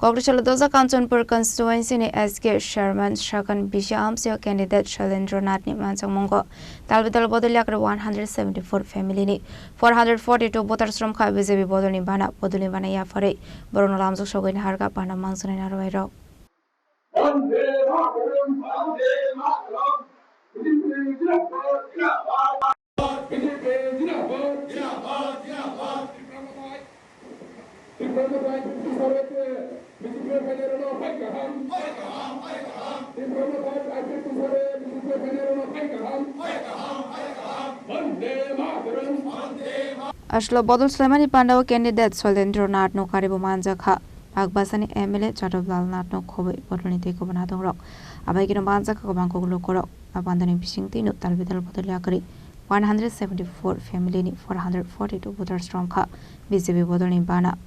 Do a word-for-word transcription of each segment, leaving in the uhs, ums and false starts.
Kokri salo dosa Kanchanpur constituency ni S K Sharma sakan bisi amsio candidate Shailendra Nath ni manjakmungo talbidal bodol yakre one hundred seventy-four family ni four hundred forty-two voters romkha B J P bodol ni bana, bodol ni bana yaphari borokno lamjak sogwi naharkha bana manjaknai narwai rok. Aslo bodol swlaimani pandao candidate Shailendra Nath no karibo manjakha. Bagbasani M L A Jadab Lal Nath no khobwi bodolni tei kubun hatongrok. Abai kino manjakha kwbang kok lukurok. A pandani bisingtwi no talbidal bodol yakri one hundred seventy-four family ni four hundred forty-two voters romkha. B J P bodolni bana,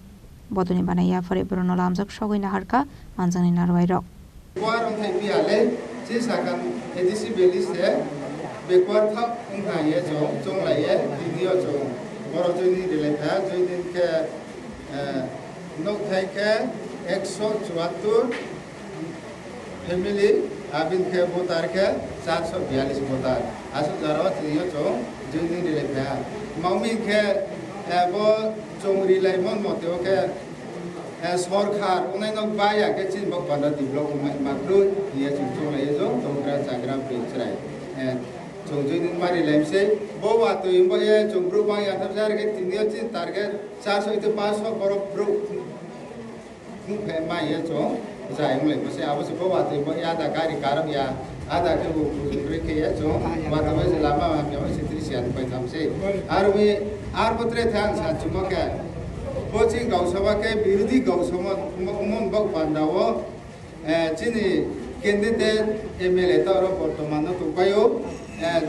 bodolni bana yaphari borokno lamjak sogwi naharkha manjaknai narwai rok. Backward wngthai piya le, chi sakha A D C valley se backward thak wngthai ye chwng, chwng lai ye, video chwng. Borok joining rwlai kha, joining khe, eh, nukthai khe ekso chuattur family, abini khe voter khe charso biyalish voter. Aswk jora o tini o chwng joining rwlai kha. Mami khe, eh, bo chwng rwlai mon mote o khe, Eh, sorkar wngnai no baya khe chini bok panda develop wngnai ma kroi hiya chwng chwng lai jong tongkra chagra bwrwi chwrai. Eh, chwng joining mari lai se bo watwi bo ye chwng bru bang ya thap jar khe tini o chini target charso ite paanch so borok bru phung phe ma ye chwng jai wnglai bo se abo se bo watwi bo ya da gari karok ya. Ada khe bo bujui khe ya chwng watwi bai se lama hamya bai se tris yan pai tham se. Arwi ar bo tre thang sa chuma khe bo chini gausaba khe birodhi gausaba mo-, mon bok panda o, eh, chini candidate M L A ta oro bortoman no tongpai o, eh,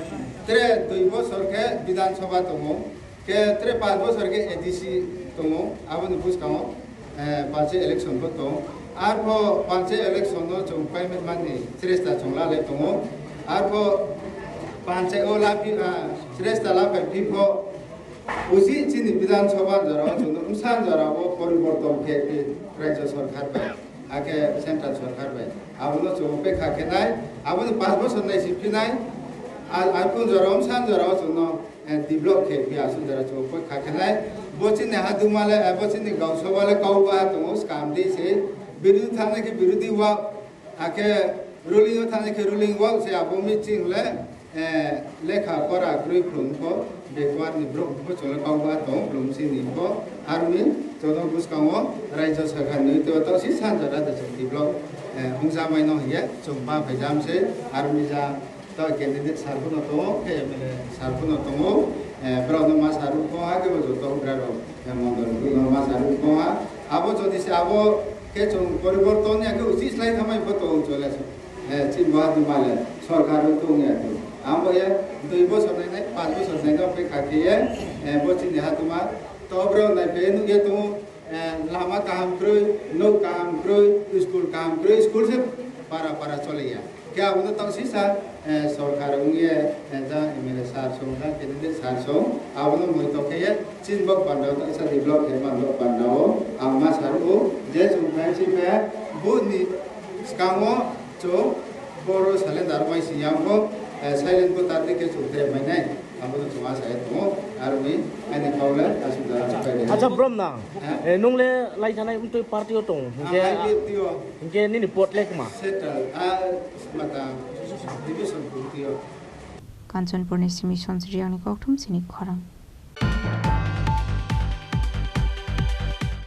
tre dui bosor khe Bidhan Sabha tongo. Khe tre panch bosor khe A D C tongo, aboni bwskango, eh, panchayat election bo tong. Arpho panchayat election no chwng payment mani sresta chwng lalai tongo. Arpho panchayat o lapi, ah, sresta lapai phipho usi chini Bidhan Sabha jora o chwng bwsa jora o poriborton khe, khe Rajya Sarkar bai, hakhe Central Sarkar bai. Abono chwng pekha khe nai, aboni panch bosor nai si phinai, a, arpho jora o bwsa jora o chwngno eh, develop khe phi aswk jora chwng kha khe nai. Bo chini haduma le, eh, bo chini gausaba le kau ba tongo, skam di se. Birodhi thang nai khe birodhi wak, hakhe ruling o thang nai khe ruling wak se abo meeting le, eh, lekha pora kwrwi phrwng kho, backward ni borok bo chwng le kau ba tong, phrwng sini kho. Aroni joto bwskango Rajya Sarkar ni to, to si sanja da chwng develop, eh, wngja mai no hiye chwng ba phai jam se, aroni ja To candidate sir phano tongo, khe M L A sir phano tongo. Eh, borokno ma saruk kho ha, khe bo joto hwnkra rok, eh, mondol rok ma saruk kho ha. Abo jodi se abo khe chwng poriborton ya khe uchi slai thamai pho tong chole. Eh, chini bo hati male sorkar rok tong ya khe. Amo ye dui bosor nai nai, panch bosor nai nai khe kha khe ye, eh, bo chini hatuma to borok nai phe nuk ye tongo. Eh, lama kaham kwrwi, nok kaham kwrwi, school kaham kwrwi, school se para para choliya. Khe abono tangsisa, eh, sorkar wngye, eh, ja M L A sir song, ja candidate sir song, abono moi tokhe ye, chini bok panda o taisa develop khe man bok panda o, ang ma sar o, je chwng phai si phe, buni skango chwng boro salendar mai si yang bo, eh, silent bo tar de khe chwng tre mai nai. Abo no chwng asa ya tongo, aroni ani kau le aswk jora se paide. Acha, brom na? Ha? Eh, nung le lai thanai mtwi party o tong. Ang hinkhe, I P F T o. Hinkhe nini pot le kma? Central, ah, mata, division phuti o. Kanchanpur ni simi Sonsi Riang ni kokthum sini khorang.